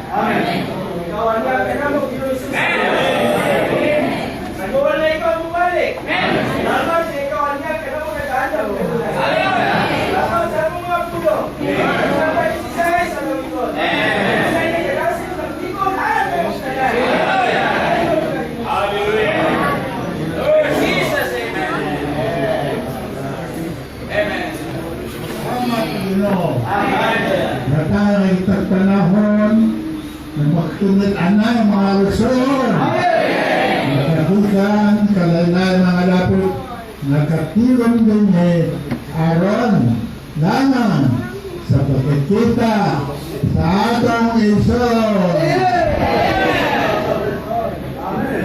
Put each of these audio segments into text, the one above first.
Amen. Ikaw ang kanamo, Ginoo Jesus. Nagawa na ikaw bumalik. Salamat sa ikaw ang kanamo nag-andam. Salamat sa among mga pulong. Salamat sa sa lingkod. Sa inyo kalasin ng lingkod, alam mo sa tanan. Hallelujah. Lord Jesus, amen. Amen. Salamat, Ginoo. Natay panahon na makinit anay mga luksoon. Nakabukan, kalaylay mga lapit, nakatiwan din eh, aron lamang sa pagkikita sa atong Iso.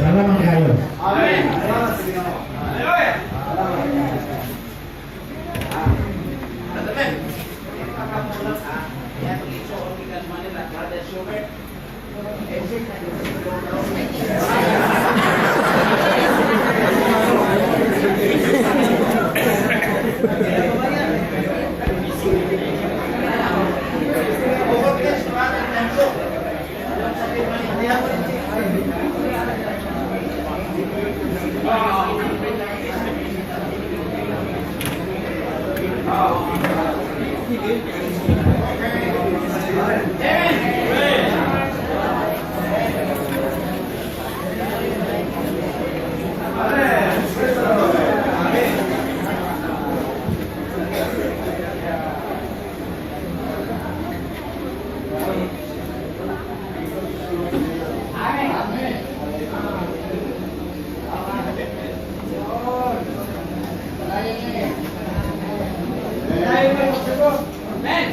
Salamat kayo. Amen. Hallelujah. Amen.